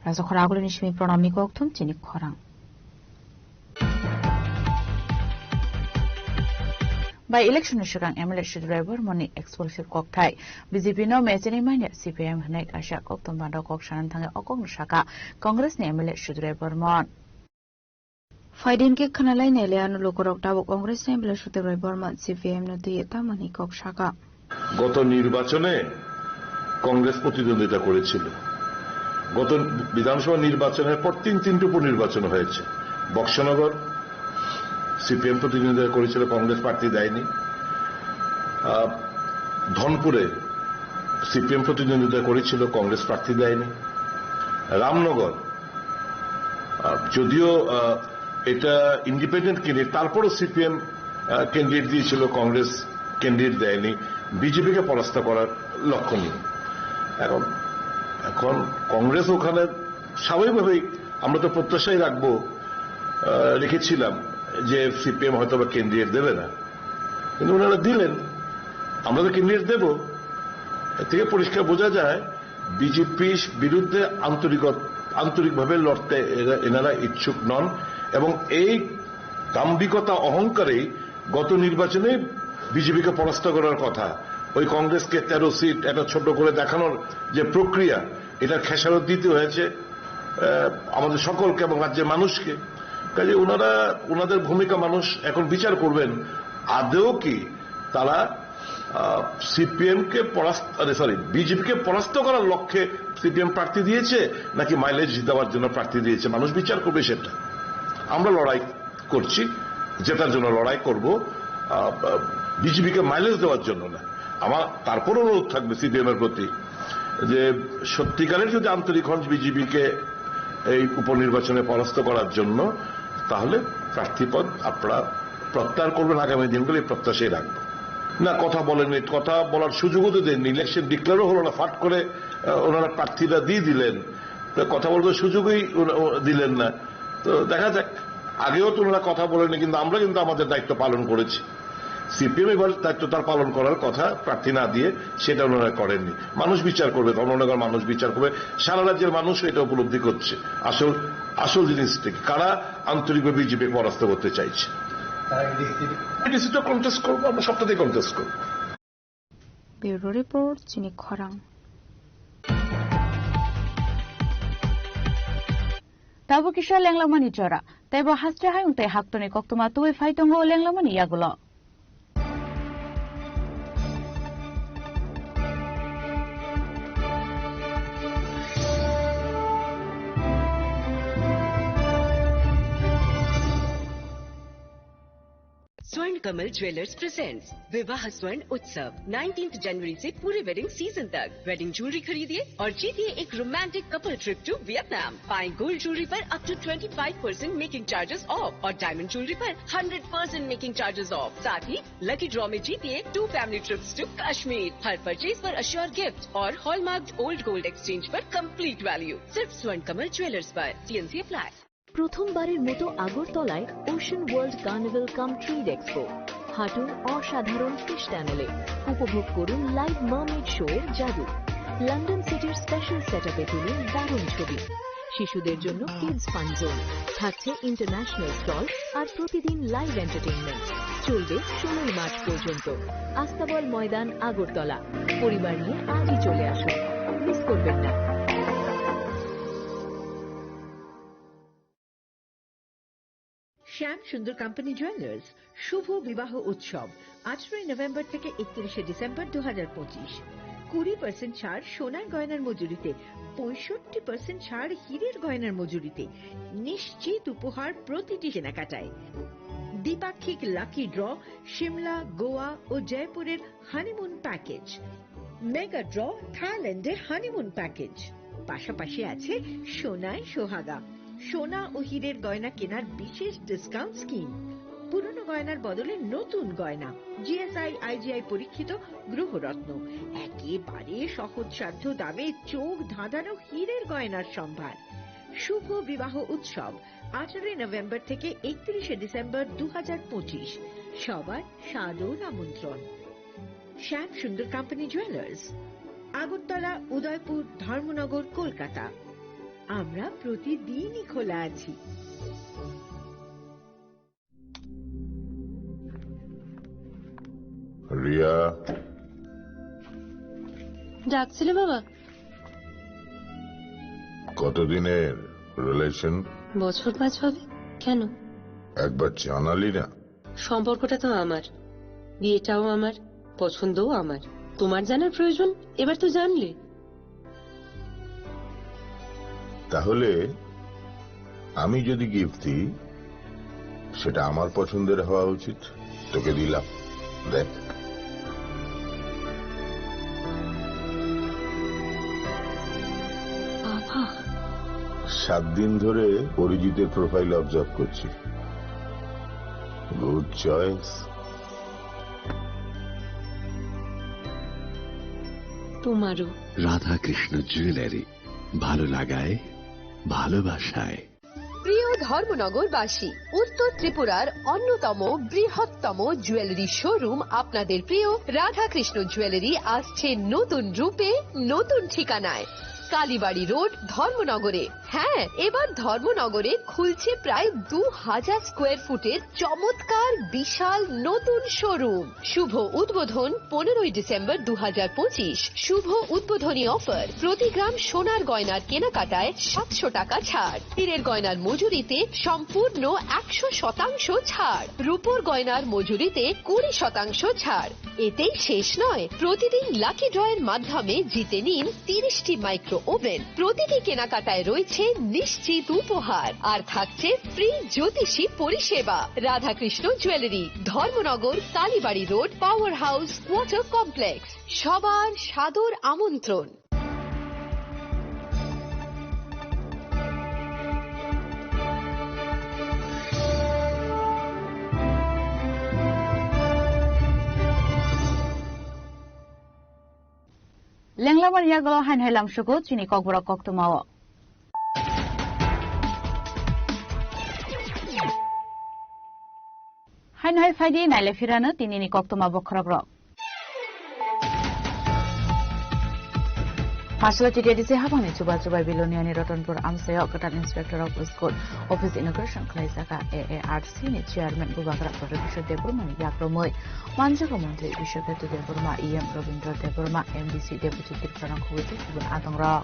Rajakhor agulini simi pranami kokthum chini khorang. By election ni swkang M L A Sudrai Bormoni expulsion kokthai. B J P no mechani manya C P M hwnwi kaisa kokthum bando kok sanani thangwi o kokno saka Congress ni M L A Sudrai Bormon. Phaidin khe khwnalai nailai ano lukurok tabuk Congress ni M L A Sudrai Bormon C P M no twi tamoni kok saka. গত নির্বাচনে কংগ্রেস প্রতিদ্বন্দ্বিতা করেছিল। গত বিধানসভা নির্বাচনের পর তিন তিনটি উপনির্বাচন হয়েছে। বক্সনগর সিপিএম প্রতিদ্বন্দ্বিতা করেছিল, কংগ্রেস প্রার্থী দেয়নি। আহ, ধনপুরে সিপিএম প্রতিদ্বন্দ্বিতা করেছিল, কংগ্রেস প্রার্থী দেয়নি। রামনগর, আহ, যদিও, আহ, এটা ইন্ডিপেন্ডেন্ট ক্যান্ডিডেট, তারপরও সিপিএম, আহ, ক্যান্ডিডেট দিয়েছিল, কংগ্রেস ক্যান্ডিডেট দেয়নি, বিজেপিকে পরাস্ত করার লক্ষ্য নিয়ে। এখন, এখন কংগ্রেস ওখানে স্বাভাবিকভাবেই, আমরা তো প্রত্যাশাই রাখবো, আহ, রেখেছিলাম যে সিপিএম হয়তো বা ক্যান্ডিডেট দেবে না, কিন্তু ওনারা দিলেন। আমরা তো ক্যান্ডিডেট দেব। এর থেকে পরিষ্কার বোঝা যায় বিজেপির বিরুদ্ধে আন্তরিক, আন্তরিকভাবে লড়তে এরা, এনারা ইচ্ছুক নন এবং এই দাম্ভিকতা অহংকারেই গত নির্বাচনে বিজেপিকে পরাস্ত করার কথা। ওই কংগ্রেসকে তেরো সিট একটা ছোট করে দেখানোর যে প্রক্রিয়া, এটার খেসারত দিতে হয়েছে, আহ, আমাদের সকলকে এবং রাজ্যের মানুষকে। কাজে ওনারা, ওনাদের ভূমিকা মানুষ এখন বিচার করবেন, আদৌ কি তারা, আহ, সিপিএম কে পরাস্ত, আরে, সরি, বিজেপিকে পরাস্ত করার লক্ষ্যে সিপিএম প্রার্থী দিয়েছে নাকি মাইলেজ দেওয়ার জন্য প্রার্থী দিয়েছে, মানুষ বিচার করবে সেটা। আমরা লড়াই করছি, জেতার জন্য লড়াই করব, আহ, বিজেপিকে মাইলেজ দেওয়ার জন্য না। আমার তারপর অনুরোধ থাকবে সিপিএম এর প্রতি যে সত্যিকারের যদি আন্তরিক হন বিজেপিকে এই উপনির্বাচনে পরাস্ত করার জন্য, তাহলে প্রার্থী পদ আপনারা প্রত্যাহার করবেন আগামী দিনগুলো, এই প্রত্যাশাই রাখবো। না, কথা বলেননি, কথা বলার সুযোগও তো দেননি, ইলেকশন ডিক্লেয়ারও হলো না, ফাট করে, আহ, ওনারা প্রার্থীরা দিয়ে দিলেন। তো কথা বলতে সুযোগই ওরা, ও দিলেন না। তো দেখা যাক, আগেও তো ওনারা কথা বলেনি, কিন্তু আমরা কিন্তু আমাদের দায়িত্ব পালন করেছি। সিপিএম এবার দায়িত্ব তার পালন করার কথা, প্রার্থী না দিয়ে সেটা ওনারা করেননি। মানুষ বিচার করবে, ধর্মনগর মানুষ বিচার করবে, সারা রাজ্যের মানুষ এটা উপলব্ধি করছে। আসল, আসল জিনিসটা কি, কারা আন্তরিকভাবে বিজেপি পরাস্ত করতে চাইছে। এডিসি তো কন্টেস্ট করবো, আমরা সবটাতেই কন্টেস্ট করবো। Bureau Report, chini khorang. Tabuk kisa lenglamani jora. Teibo haste hayung tei haktorni koktwma tubui phai tongo lenglamani yagulo. स्वर्ण कमल ज्वेलर्स प्रेजेंट्स विवाह स्वर्ण उत्सव, नाइनटीन्थ जनवरी से पूरे वेडिंग सीजन तक। वेडिंग ज्वेलरी खरीदिए और जीतिए एक romantic couple trip to Vietnam. पाएं गोल्ड ज्वेलरी पर up to twenty five percent making charges off और डायमंड ज्वेलरी पर hundred percent making charges off. साथ ही लकी ड्रॉ में जीतिए two family trips to Kashmir. हर परचेज पर अश्योर गिफ्ट और हॉलमार्क्ड ओल्ड गोल्ड एक्सचेंज पर कंप्लीट वैल्यू। सिर्फ स्वर्ण कमल ज्वेलर्स पर। TNC apply. প্রথমবারের মতো আগরতলায় ওশান ওয়ার্ল্ড কার্নিভাল কাম ট্রেড এক্সপো। হাঁটুন অসাধারণ ফিশ টানেলে, উপভোগ করুন লাইভ মার্মেড শো এর জাদু। লন্ডন সিটির স্পেশাল সেটআপে তুলুন দারুণ ছবি। শিশুদের জন্য কিডস ফান জোন, থাকছে ইন্টারন্যাশনাল স্টল আর প্রতিদিন লাইভ এন্টারটেইনমেন্ট। চলবে ষোলোই মার্চ পর্যন্ত। আস্তাবল ময়দান, আগরতলা। পরিবার নিয়ে আজই চলে আসুন, মিস করবেন না। শ্যাম সুন্দর কোম্পানি জুয়েলার্স শুভ বিবাহ উৎসব, আঠারোই নভেম্বর থেকে একত্রিশে ডিসেম্বর দু হাজার পঁচিশ। কুড়ি পার্সেন্ট ছাড় সোনার গয়নার মজুরিতে, পঁয়ষট্টি পার্সেন্ট ছাড় হীরের গয়নার মজুরিতে, নিশ্চিত উপহার প্রতিটি কেনাকাটায়। দ্বিপাক্ষিক লাকি ড্র, সিমলা, গোয়া ও জয়পুরের হানিমুন প্যাকেজ, মেগা ড্র, থাইল্যান্ডে হানিমুন প্যাকেজ। পাশাপাশি আছে সোনায় সোহাগা, সোনা ও হীরের গয়না কেনার বিশেষ ডিসকাউন্ট স্কিম। পুরনো গয়নার বদলে নতুন গয়না, জিএসআই, আইজিআই পরীক্ষিত গ্রহরত্ন, একেবারে সহজসাধ্য দামে চোখ ধাঁধানো হীরের গয়নার সম্ভার। শুভ বিবাহ উৎসব, আঠারোই নভেম্বর থেকে একত্রিশে ডিসেম্বর দু হাজার পঁচিশ। সবার সাদর আমন্ত্রণ। শ্যাম সুন্দর কোম্পানি জুয়েলার্স, আগরতলা, উদয়পুর, ধর্মনগর, কলকাতা। আমরা প্রতিদিনই খোলা আছি। রিয়া। ডাকছিলে বাবা? কতদিনের রিলেশন? বছর পাঁচ হবে। কেন? একবার জানালি না। সম্পর্কটা তো আমার, বিয়েটাও আমার, পছন্দও আমার। তোমার জানার প্রয়োজন এবার তো জানলে। তাহলে আমি যদি গিফট দিই, সেটা আমার পছন্দের হওয়া উচিত। তোকে দিলাম, দেখ। বাবা। সাত দিন ধরে অরিজিতের প্রোফাইল অবজার্ভ করছি। Good choice. তোমারও। রাধাকৃষ্ণ জুয়েলারি, ভালো লাগায়, ভালোবাসায়। প্রিয় ধর্মনগরবাসী, উত্তর ত্রিপুরার অন্যতম বৃহত্তম জুয়েলারি শোরুম আপনাদের প্রিয় রাধাকৃষ্ণ জুয়েলারি আসছে নতুন রূপে, নতুন ঠিকানায়, কালীবাড়ি রোড, ধর্মনগরে। হ্যাঁ, এবার ধর্মনগরে খুলছে প্রায় দু হাজার স্কোয়ার ফুটের চমৎকার বিশাল নতুন শোরুম। শুভ উদ্বোধন পনেরোই ডিসেম্বর দু হাজার পঁচিশ। শুভ উদ্বোধনী অফার, প্রতি গ্রাম সোনার গয়নার কেনাকাটায় সাতশো টাকা ছাড়, হীরের গয়নার মজুরিতে সম্পূর্ণ একশো শতাংশ ছাড়, রূপোর গয়নার মজুরিতে কুড়ি শতাংশ ছাড়। এতেই শেষ নয়, প্রতিদিন লাকি ড্রয়ের মাধ্যমে জিতে নিন তিরিশটি মাইক্রো ওভেন। প্রতিটি কেনাকাটায় রয়েছে নিশ্চিত উপহার, আর থাকছে ফ্রি জ্যোতিষী পরিষেবা। Radhakrishna jewellery, Dharmanagar, Kalibari road, power house quarter complex. সবার সাদর আমন্ত্রণ। Lenglamani yagulo haino hai lamsugo chini kokborok koktwmao. Haino hai phaidi naile phirano tinini koktwma bokhorokrok. Masla T T D C habangni chuba chubai Biloniani Ratanpur amsaio kwtal Inspector of School Office inauguration khlaijak. A A R C ni chairman Bubagra Pradyot Kishore Debbarma ni yakromwi manjago montri Biswaketu Debbarma, E M Rabindra Debbarma, M D C Deputy Tripura Khubui tei kubun adongrok.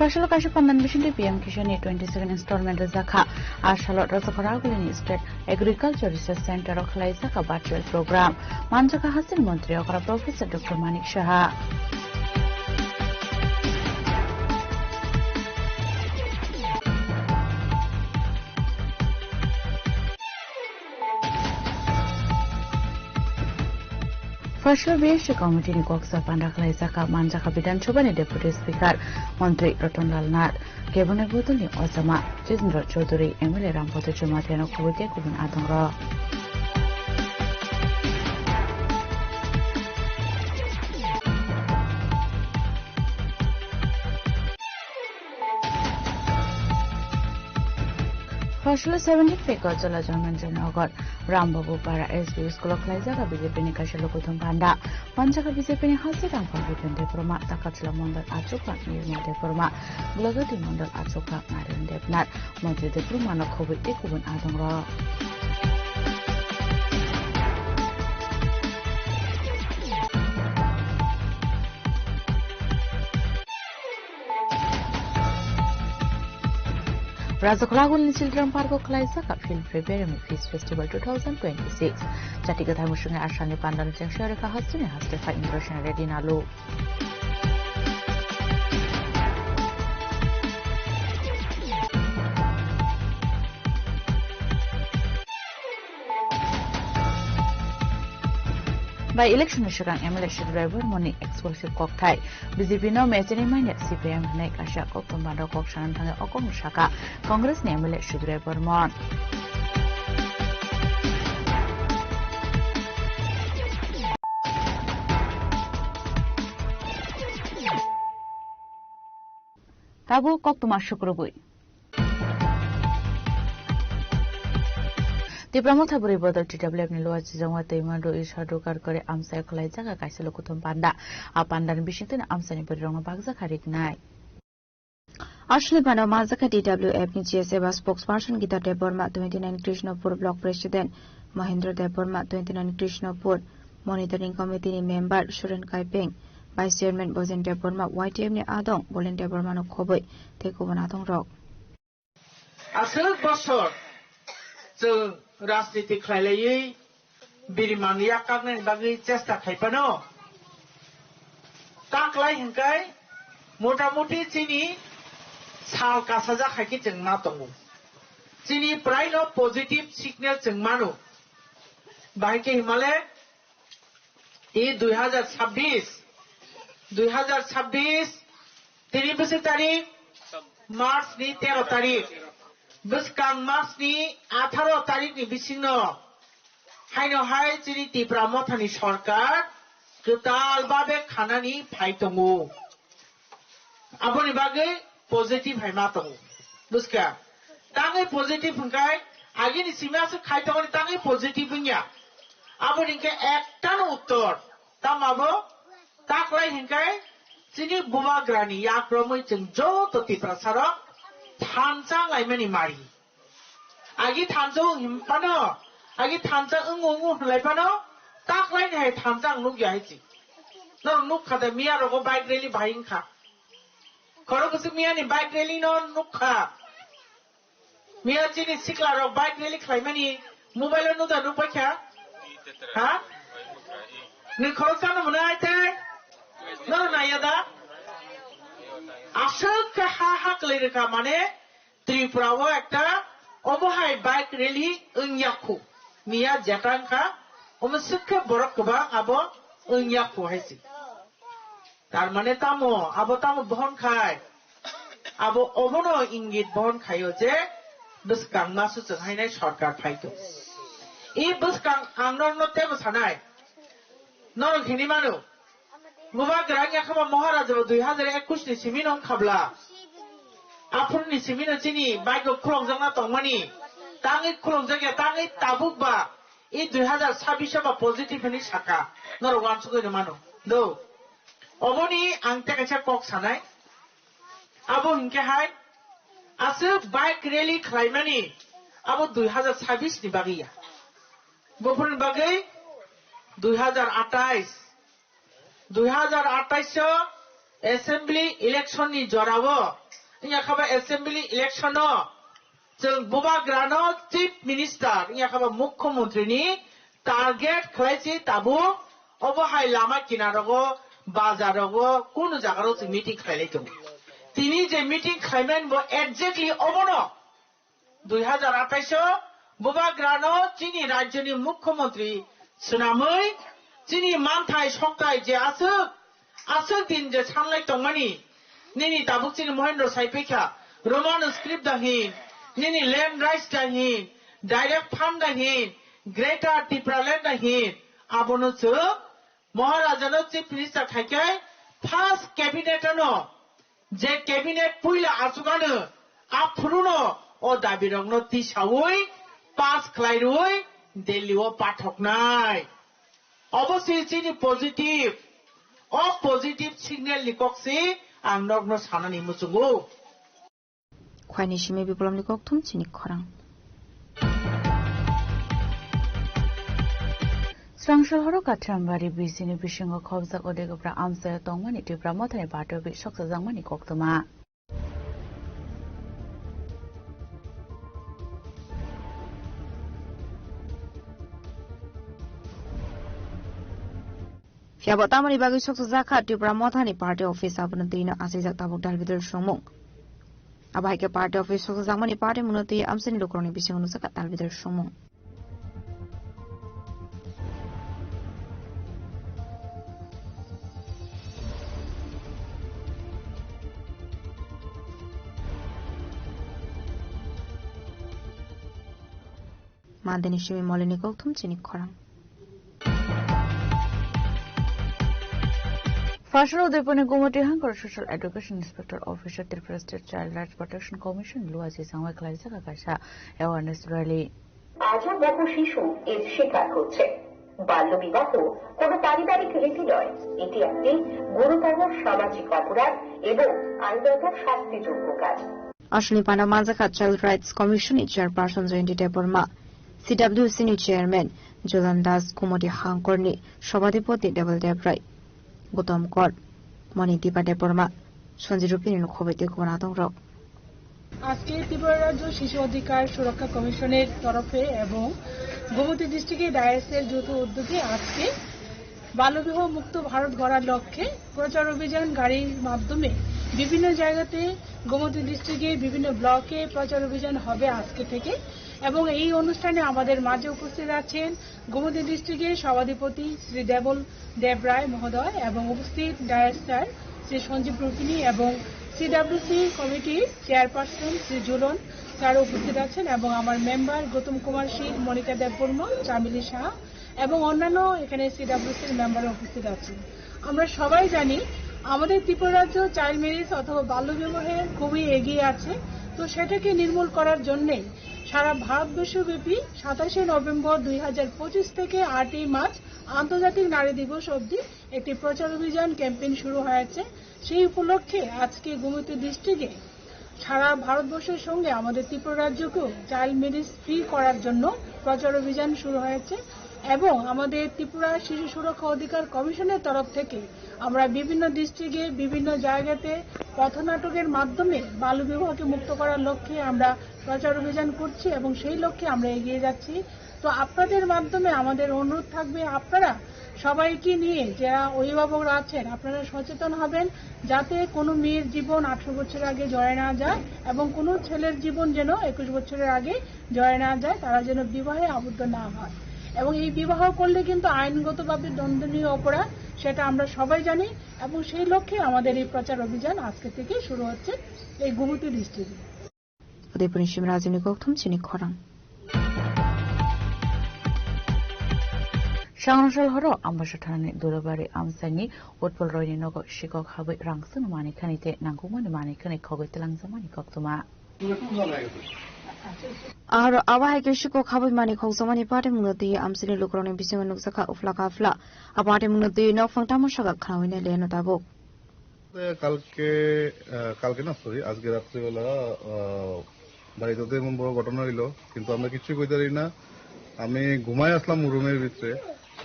Asalo kaisa pandan bisingtwi P M Kisan ni twenty second installment rwjakha. Asalo Rajakhara Agulini State Agriculture Research Center o khwlaijak virtual program. Manjakha Hasini Montri okra Professor Doctor Manik Saha. First B S C committee ni koksa panda khwlaijak manjakha Bidhan Sabha ni Deputy Speaker Montri Ratan Lal Nath, kebengni bodol ni ojama Jitendra Chaudhary, M L A Rambhadra Jamatia no khoboi tei kubun adong rok. Hostel seventeen Peko Jola Jananjana Nagar Rambabu Para S B School o khwlaijak B J P ni kaisa lukuthum panda. Manjak B J P ni Hasti Rangphal Bipion Debbarma, Takachla Mondol Achukha Nirmal Debbarma, Gulagati Mondol Achukha Narayan Debnath, Montri Debbarma no khoboi tei kubun adong rok. Rajakhla Agulini Children Park o khwlaijak Film February Film Fest Festival two thousand twenty-six. Chati kwthar musungi Assamni pandani chengsa reka hasteni haste phai Indrasena Reddy Nalu. By election ni swkang M L A Sudrai Bormoni exclusive kokthai. B J P no mechani manya C P I M hinwi kaisa koktwma rok kok sanani thangwi o kokno saka Congress ni M L A Sudrai Bormon. Tabuk koktwma sukrubwi. Tipra Motha Bwrwi Bodol T W F ni Lower Chijongwa Twimandru Isha Dukar Kore amchai khwlaijak kaisa lukuthum panda. A pandani bisingtwi amchaini bwrwirokno bakjakha riknai. Asli pano majaka T W F ni C S F ba spokesperson Gita Debbarma, twenty nine Krishnapur Block President Mahendra Debbarma, twenty nine Krishnapur Monitoring Committee ni member Suren Kaipeng, Vice Chairman Bojen Debbarma, Y T F ni adong Bolen Debbarma no khoboi tei kubun adong rok. Aswk bosor chwng rajniti khlailaiwi biriman yakkaknani bagwi chesta khai phano, taklai hwnkhe motamuti chini sal kasajak hai khe chwng ma tongo. Chini praino positive signal chwng mano. Bahai khe himale I dui hazar chabbish, dui hazar chabbish, tini bwswk tarik? March ni tero tarik. Bwskang March ni atharo tarik ni bisingno haino hai chini Tipra Mothani sorkar kwtal babe khanani phai tongo. Aboni bagwi positive hai ma tongo. Buskha. Tangwi positive hwnkhe agini simi aswk khai tongoni tangwi positive wngya. Aboni hwnkhe ektano uttor. Tamo abo taklai hwnkhe chini bubagrani yak romwi chwng joto Tiprasarok thansa wnglaimani mari. Agi thansa wng him phano, agi thansa wng wng wng hwnlai phano, taklaini hai thansa ang nukya hai si. Norok nukha de miya rogo bike rally bahai wngkha. Khorok bwswk miyani bike rally no nukha. Miya chini sikla rok bike rally khlaimani mobile o nuda nukpaikha. Ha? Ni khorok chano mwnai tei? Norok naiya da? Aswk khe ha ha kwlai rwkha mane Tripura o ekta omo hai bike rally wngya khu. Miya jeta wngkha, omo swk khe borok kwbang abo wngya khu hai se. Tar mane tamo, abo tamo bohon khai? Abo obono ingit bohon khaio je bwskang ma suchung hainai sorkar phai tong. I bwskang ang norokno tebo sanai. Norok hini mano. Bubagra wngya khe bo Maharaja bo dui hazar ekush ni simi no wngkha bla. Aphuru ni simi no chini bike o khulokjakna tongmani. Tangwi khulokjakya, tangwi tabuk ba. I dui hazar chabbish ba positive hinwi saka. Norok uansugwi no mano. Do. Oboni ang tei kaisa kok sanai. Abo hinkhe hai aswk bike rally khlaimani abo dui hazar chabbish ni bagwi ya. Buphuruni bagwi dui hazar atais. Dui hazar atais o assembly election ni jorao Wngya kha ba assembly election no chwng bubagrano chief minister, wngya kha ba mukhyamantri ni target khlai si tabuk obo hai lama kinarogo, bazarogo, kunu jagaro chwng meeting khlai lai tongo. Tini je meeting khlai mani bo exactly obono dui hazar athais o bubagrano chini rajyoni mukhyamantri swnamwi chini manthai sokthai je aswk, aswk din je sanlai tongmani, nini tabuk chini Mohendro sai paikha, Roman script da hin, nini land rights da hin, direct fund da hin, Greater Tipraland da hin, abono chwng Maharajano chief minister khai khe first cabinet ano je cabinet puila achukano, aphuruno o dabirokno tisaui pass khlai rwui Delhi o pathoknai. Obo se chini positive, o positive signal ni kok se ang nokno sanani muchungo. Khwaini simi biplopni kokthum chini khorang. Srangsalhoro Kathiambari B C ni bisingo khobjak Udaigupra amchaio tongmani Tipra Mothani party office soksajakmani koktwma. Phiya bo tamoni bagwi sokchajak kha Tipra Mothani party office, abono twino achaijak tabuk dalbidal songmung. Abo hai khe party office sokchajakmani party mungno twi amchaini lukurokni bisingo nukjakha dalbidal songmung. Mandeni simi molini kokthum chini khorang. Phasalo Udaipurni Gumoti Hangkor Social Education Inspector Officer Tripura State Child Rights Protection Commission luaji sangwai khlaijak kaisa awareness rally. আজও বহু শিশু এর শিকার হচ্ছে। বাল্যবিবাহ কোনো পারিবারিক রীতি নয়, এটি একটি গুরুতর সামাজিক অপরাধ এবং আইনত শাস্তিযোগ্য কাজ। Aswkni panda manjakha Child Rights Commission ni Chairperson Jayanta Debbarma, C W C ni Chairman Julan Das, Gumoti Hangkor ni Sabhapati Debal Debrai, Gautam Kor, Mani Dipa Debbarma, Sanjit Rupini no khoboi tei kubun atong rok. আজকে ত্রিপুরা রাজ্য শিশু অধিকার সুরক্ষা কমিশনের তরফে এবং গোমতী ডিস্ট্রিক্টের ডায়াসের যৌথ উদ্যোগে আজকে বাল্যবিবাহ মুক্ত ভারত গড়ার লক্ষ্যে প্রচার অভিযান গাড়ির মাধ্যমে বিভিন্ন জায়গাতে গোমতী ডিস্ট্রিক্টে বিভিন্ন ব্লকে প্রচার অভিযান হবে আজকে থেকে। এবং এই অনুষ্ঠানে আমাদের মাঝে উপস্থিত আছেন গোমতী ডিস্ট্রিক্টের সভাধিপতি শ্রী দেবল দেব রায় মহোদয় এবং উপস্থিত ডায়াস স্যার শ্রী সঞ্জীব রুপিনী এবং সিডাব্লিউসি কমিটির চেয়ারপারসন শ্রী জুলন স্যার উপস্থিত আছেন এবং আমার মেম্বার গৌতম কুমার শীল, মনিকা দেববর্মা, চামেলি সাহা এবং অন্যান্য এখানে সিডাব্লিউসির মেম্বার উপস্থিত আছেন। আমরা সবাই জানি আমাদের ত্রিপুরা রাজ্য চাইল্ড ম্যারেজ অথবা বাল্যবিবাহে খুবই এগিয়ে আছে। তো সেটাকে নির্মূল করার জন্যেই সারা ভারতবর্ষব্যাপী সাতাশে নভেম্বর দুই হাজার পঁচিশ থেকে আটই মার্চ আন্তর্জাতিক নারী দিবস অবধি একটি প্রচার অভিযান ক্যাম্পেইন শুরু হয়েছে। সেই উপলক্ষে আজকে গোমতী ডিস্ট্রিক্টে সারা ভারতবর্ষের সঙ্গে আমাদের ত্রিপুরা রাজ্যকেও চাইল্ড ম্যারেজ ফ্রি করার জন্য প্রচার অভিযান শুরু হয়েছে এবং আমাদের ত্রিপুরা শিশু সুরক্ষা অধিকার কমিশনের তরফ থেকে আমরা বিভিন্ন ডিস্ট্রিক্টে বিভিন্ন জায়গাতে পথনাটকের মাধ্যমে বাল্যবিবাহকে মুক্ত করার লক্ষ্যে আমরা প্রচার অভিযান করছি এবং সেই লক্ষ্যে আমরা এগিয়ে যাচ্ছি। তো আপনাদের মাধ্যমে আমাদের অনুরোধ থাকবে, আপনারা সবাইকে নিয়ে যারা অভিভাবকরা আছেন, আপনারা সচেতন হবেন, যাতে কোনো মেয়ের জীবন আঠারো বছর আগে জড়ায় না যায় এবং কোনো ছেলের জীবন যেন একুশ বছরের আগে জড়ায় না যায়, তারা যেন বিবাহে আবদ্ধ না হয়। এবং এই বিবাহ করলে কিন্তু আইনগতভাবে দণ্ডনীয় অপরাধ, সেটা আমরা সবাই জানি। এবং সেই লক্ষ্যে আমাদের এই প্রচার অভিযান আজকে থেকে শুরু হচ্ছে এই গোমতী ডিস্ট্রিক্টে। Udaipurni Simrajuni kokthum chini khorang. Sangrasal horo Ambasa thanani Durabari amchaini Utpal Royni nogo sikok habwi rang swngno manwi khani tei nangkukmani manwi khani khogwi twlangjakmani koktwma. Aro abo hai khe sikok habwi manwi khokjakmani party mungno twi amchaini lukurokni bisingo nukjakha uphla kaphla. A party mungno twi nokphang tamo saka khwnawino le no tabuk. কালকে, আহ, কালকে না, সরি, আজকে রাত্রিবেলা, আহ, বাড়িতে তো এমন বড় ঘটনা হইলো, কিন্তু আমরা কিচ্ছুই কইতে পারি না। আমি ঘুমাই আসলাম রুমের ভিতরে,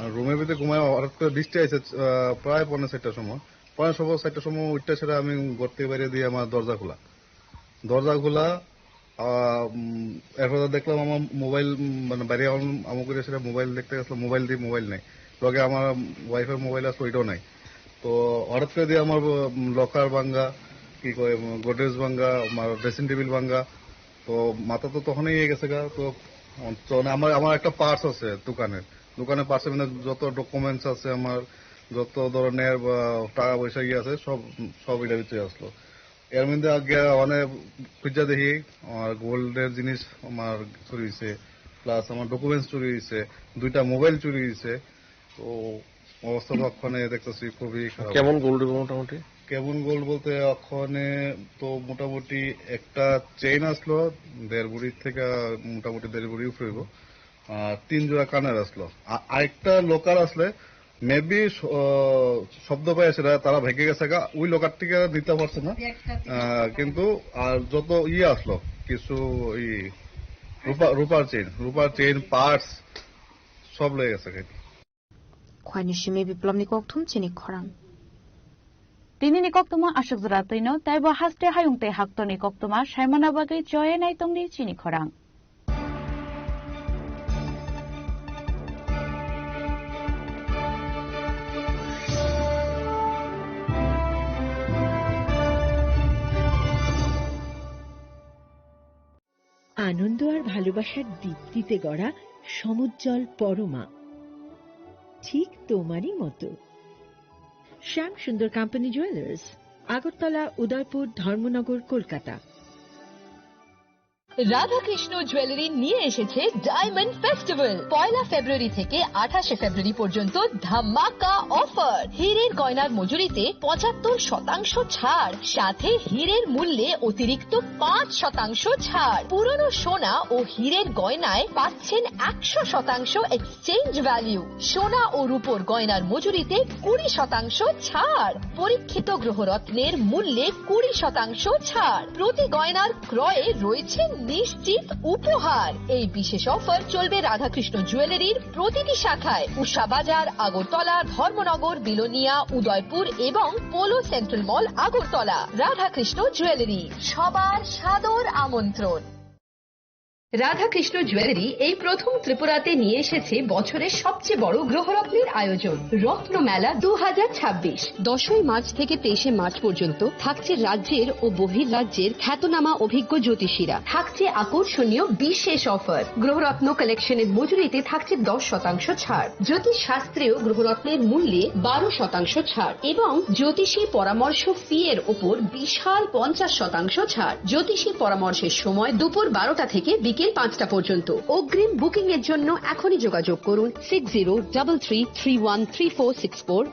আর রুমের ভিতরে ঘুমাই হঠাৎ করে বৃষ্টি আইছে, আহ, প্রায় পৌনে চারটার সময়, পৌনে সব চারটার সময় উঠতে সেটা আমি ঘর থেকে বাইরে দিয়ে আমার দরজা খোলা। দরজা খোলা, আহ, উম, এরপরে দেখলাম আমার মোবাইল, উম, মানে, বাইরে আমার আমু করে সেটা মোবাইল দেখতে গেছিলাম, মোবাইল দিয়ে মোবাইল নেই, লগে আমার ওয়াইফের মোবাইল আছে, ওইটাও নাই। তো হঠাৎ করে দিয়ে আমার, উম, লকার ভাঙ্গা, কি কয়, উম, গোদরেজ ভাঙ্গা, আমার ড্রেসিং টেবিল ভাঙ্গা। তো মাথা তো তখনই ইয়ে গেছে গা। তো, তো মানে আমার, আমার একটা পার্স আছে দোকানের, দোকানের পার্সের মধ্যে যত ডকুমেন্টস আছে আমার, যত ধরনের, আহ, টাকা পয়সা ইয়ে আছে, সব, সব এটার ভিতরে আসলো। এর মধ্যে আগে মানে খুঁজা দেখি আমার গোল্ডের জিনিস আমার চুরি হয়েছে, প্লাস আমার ডকুমেন্টস চুরি হয়েছে, দুইটা মোবাইল চুরি হয়েছে। তো অবস্থা তো ওখানে দেখতেছি খুবই খারাপ। কেমন গোল্ড হইব মোটামুটি? কেমন গোল্ড বলতে ওখানে তো মোটামুটি একটা চেইন আসলো দেড় ভরি থেকে, মোটামুটি দেড় ভরি উপরে হইব। আর তিন জোড়া কানের আসলো। আ-, আরেকটা লকার আসলে মেবি শব্দ পাই সেটা তারা ভেঙে গেছে গা, ওই লকার থেকে নিতে পারছে না। আহ, কিন্তু আর যত ইয়ে আসলো কিছু, ই রূপা, রূপার চেইন, রূপার চেইন, পার্স সব লয়ে গেছে গা। Khwlaini simi biplopni kokthum chini khorang. Tinini koktuma aswk jora twino, taibo haste hayung tei haktorni koktuma saimana bagwi choye naitongdi chini khorang. আনন্দ আর ভালোবাসার দীপ্তিতে গড়া সমুজ্জ্বল পরমা, ঠিক তোমারই মতো। শ্যাম সুন্দর কোম্পানি জুয়েলার্স, আগরতলা, উদয়পুর, ধর্মনগর, কলকাতা। রাধাকৃষ্ণ জুয়েলারি নিয়ে এসেছে ডায়মন্ড ফেস্টিভ্যাল। পয়লা ফেব্রুয়ারি থেকে আঠাশে ফেব্রুয়ারি পর্যন্ত ধামাকা অফার। হীরের গয়নার মজুরিতে পঁচাত্তর শতাংশ ছাড়, সাথে হীরের মূল্যে অতিরিক্ত পাঁচ শতাংশ ছাড়। পুরনো সোনা ও হীরের গয়নায় পাচ্ছেন একশো শতাংশ এক্সচেঞ্জ ভ্যালু। সোনা ও রূপোর গয়নার মজুরিতে কুড়ি শতাংশ ছাড়। পরীক্ষিত গ্রহরত্নের মূল্যে কুড়ি শতাংশ ছাড়। প্রতি গয়নার ক্রয়ে রয়েছে নিশ্চিত উপহার। এই বিশেষ অফার চলবে রাধাকৃষ্ণ জুয়েলারির প্রতিটি শাখায়, উষা বাজার, আগরতলা, ধর্মনগর, বিলোনিয়া, উদয়পুর এবং পোলো সেন্ট্রাল মল, আগরতলা। রাধাকৃষ্ণ জুয়েলারি, সবার সাদর আমন্ত্রণ। রাধাকৃষ্ণ জুয়েলারি এই প্রথম ত্রিপুরাতে নিয়ে এসেছে বছরের সবচেয়ে বড় গ্রহরত্নের আয়োজন, রত্ন মেলা দু হাজার ছাব্বিশ। দশই মার্চ থেকে তেইশে মার্চ পর্যন্ত থাকছে রাজ্যের ও বহির রাজ্যের খ্যাতনামা অভিজ্ঞ জ্যোতিষীরা। থাকছে আকর্ষণীয় বিশেষ অফার। গ্রহরত্ন কালেকশনের মজুরিতে থাকছে দশ শতাংশ ছাড়। জ্যোতিষ শাস্ত্রেও গ্রহরত্নের মূল্যে বারো শতাংশ ছাড় এবং জ্যোতিষী পরামর্শ ফি এর ওপর বিশাল পঞ্চাশ শতাংশ ছাড়। জ্যোতিষী পরামর্শের সময় দুপুর বারোটা থেকে বিকেল পাঁচটা পর্যন্ত। অগ্রিম বুকিং এর জন্য এখনই যোগাযোগ করুন six zero double three three one three four six four